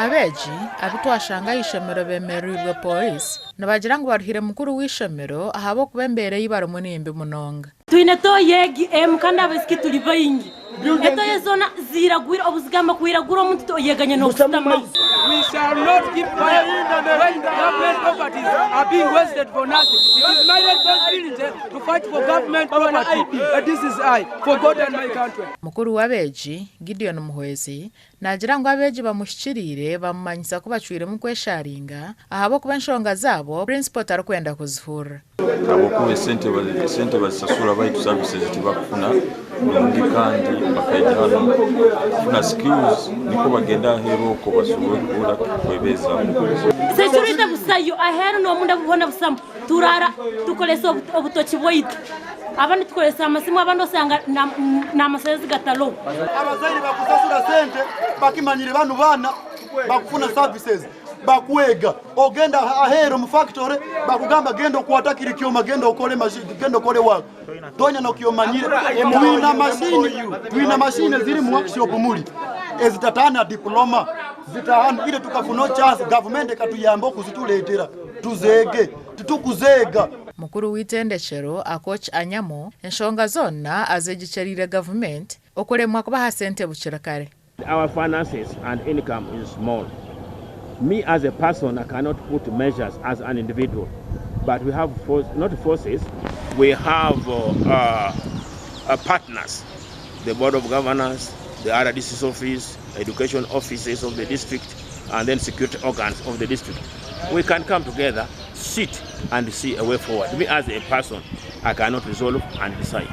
Abeegi abu twashanga aha ishomero beemerereirwe Pooriisi nibagira ngu baruhire mukuru w'eishomero ahabw'okuba embeera ei barimu ni mbi munonga. Twine toyi egi emwe kandi abaisiki turi baingi. Etoyi zoona ziiragwire, obu zigamba kwiragura omuntu oyeganya n'okushutamaho. We shall not keep quiet when government properties are being wasted for nothing. It is my responsibility to fight for government property. This is I, for God and my country. Mukuru w'abeegi, Gideon Muhwezi, naagira ngu abeegi bamuhikiriire bamumanyisa ku bacwiremu kwesharinga ahabw'okuba enshonga zaabo Principal tarikwenda kuzihurira. Ahabw'okuba esente bazisasura baitu services tibakufuna nungi kandi bakaija hanu kufuna skills nikwo bagende aheeru okwo basobole kwebezaho. Security busayo aheeru n'omunda hoona busamu. Turaara tukoresa obutoki bwaitu, abandi tukoresa amasimu abandi osanga n'amasanyarazi gatariho. Abazaire bakusasura sente bakimanyire banu baana bakufuna services bakwega ogenda aheru omu factory bakugamba genda okwata kiri kyoma genda okore machine genda okore work tonya nokyomanyire twina machine twina machine ziri mu workshop muli ezitatana diploma zitahana ile tukafuna chance government ekatuyamba okuzituletera tuzeege titukuzeega. Mukuru w'eitendekyero Akoch Anyamo enshonga zoona azegikyereire gavumenti okuremwa kubaha sente bukiri kare. Our finances and income is small. Me as a person I cannot put measures as an individual but we have force, not forces, we have uh, uh, partners, the board of governors, the RDC's office, education offices of the district and then security organs of the district. We can come together, sit and see a way forward. Me as a person, I cannot resolve and decide.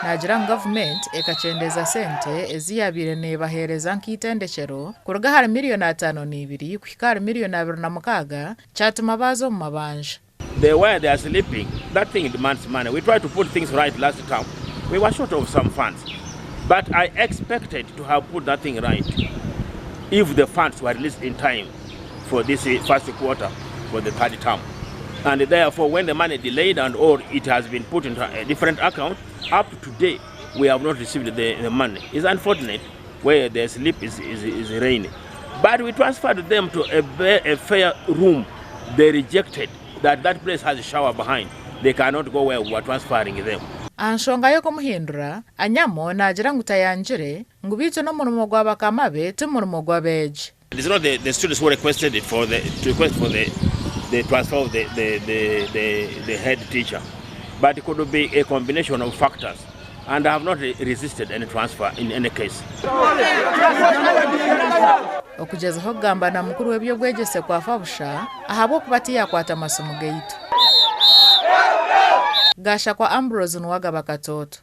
Naagira ngu gavumenti ekakyendeeza sente ezi yaabaire neebaheereza nk'eitendekyero kuruga ahari miriyoni 52 kuhika ahari miriyoni 26 kyatuma baaza omu mabanja. The way they are sleeping, that thing demands money. We tried to put things right last term. We were short of some funds. But I expected to have put that thing right if the funds were released in time for this first quarter for the third term. And therefore, when the money delayed and or it has been put into a different account, up to today, we have not received the, the money. It's unfortunate where the sleep is, is, is raining. But we transferred them to a, a fair room. They rejected that that place has a shower behind. They cannot go where we were transferring them. Aha nshonga y'okumuhindura, Anyamo naagira ngu tayangire, ngu beitu n'omurimo gwa bakama be ti murimo gw'abeegi. It's not the, the students who requested it for the to request for the the transfer of the, the, the, the, the head teacher, but it could be a combination of factors. And I have not resisted any transfer in any case. Okugyezaho kugamba na mukuru w'eby'obwegyese kwafa busha ahabw'okuba tiyakwata masimu gaitu. Gashakwa Ambrose Nuwagaba Katooto.